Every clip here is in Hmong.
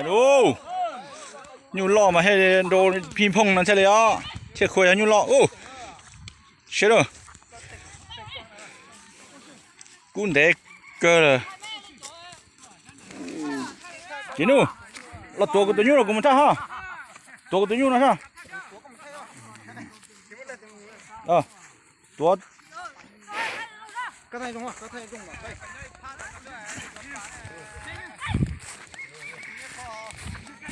Ub, nyuj loj mas thiaj nrau phi phooj no thiaj li os, thiaj khuv yog nyuj loj ub. Seb lawm, kub ntev kawg lawm. Tsis nuj, los tuav kuv tus nyuj los kuv mus thaj ho. Tuav kuv tus nyuj no ho. Tuav.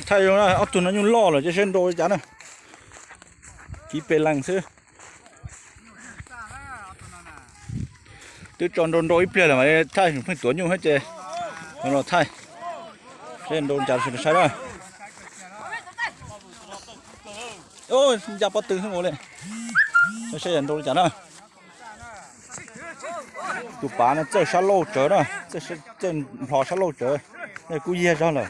Thaij zoo na, ob tug no nyuj loj lawm ces saib nrau li cas na. Kiv pes lees xwb. Twb tso nrau nrau ib pliag lawm mas thaij, pheej tuav nyuj thiab ces los thaij. Saib nrau li cas saib na. Nca pob tw xwb ua li. Saib yog nrau li cas na. Tus pav no txawj sab laug tsawv na, txawj nplho sab laug tsawv, nej kub yiag zog lawm.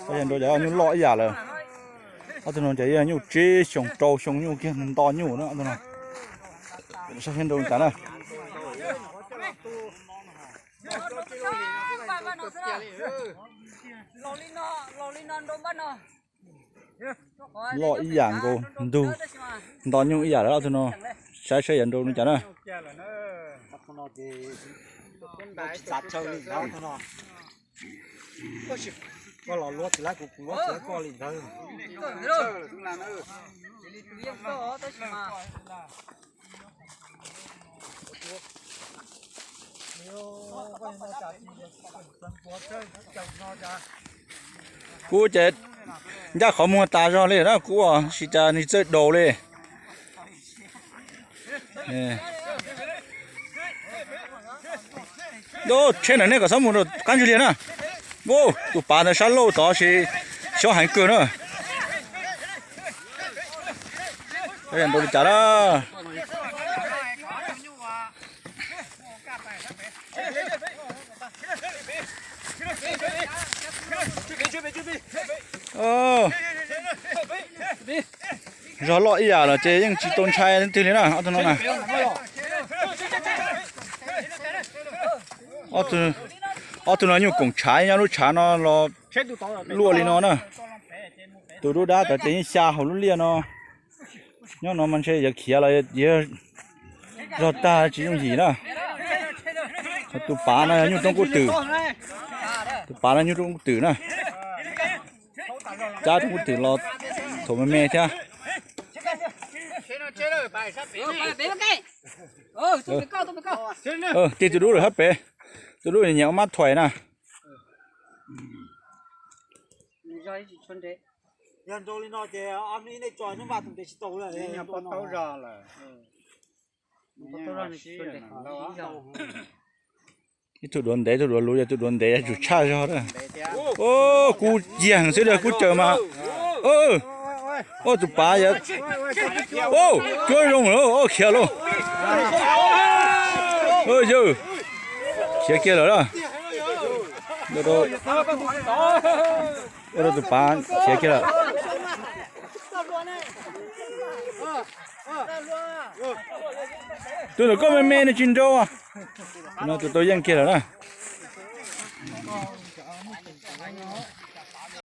Yog nrau cas nyuj loj ib yam lawm. Ob tug no ces yog nyuj tsib xyoo rau xyoo nyuj kiag nto nyuj na ob tug no. Saib seb nrau li cas na. Loj ib yam nkaus ntug, nto nyuj ib yam lawm ob tug no. Saib saib yog nrau li cas na. Koj los luag tsis laib kuv, kuv luag tsis laib koj li ntawd. Kuv ces ncaj qhov muag tas zog li na kuv, tsis tas nws txawj daus li. Tsheb ntawm nej kom txhob mus rau qab ntswg liag na. Tus pav ntawd sab laug tod sis xyov heev kawg na. Nrau li cas na. Zog loj ib yam lawm ces yeej tsis tau ntshai leej twg li na ob tug no na. Ob tug no nyuj koom tshav nyob lub tshav no los luaj li no na. Tus dub dab tod ces yeej xya hauv lub liaj no. Nyob no mas ntshe yog khiav los yog zog tag tsis yooj yim na. Tus pav no yog nyuj roob kub twm. Tus pav no nyuj roob kub twm na. Cab roob kub twm los thaum me me thiab. Tig tus dub lawm hab pem. Tus dub nyiam ua mab thuais na. Ib tug duav ntev, ib tug duav luv, yog tus duav ntev yuav tsum tshaj zog na. Kub yeeg xwb, kub caws mas. Tus pav yog, cuab zoo lawm, khiav lauj. Yawg, khiav kiag lawm na. Ua rau tus pav khiav kiag lawm. Tus ntawm koj me me nws tsis nrau. No tus tau yeej kiag lawm na.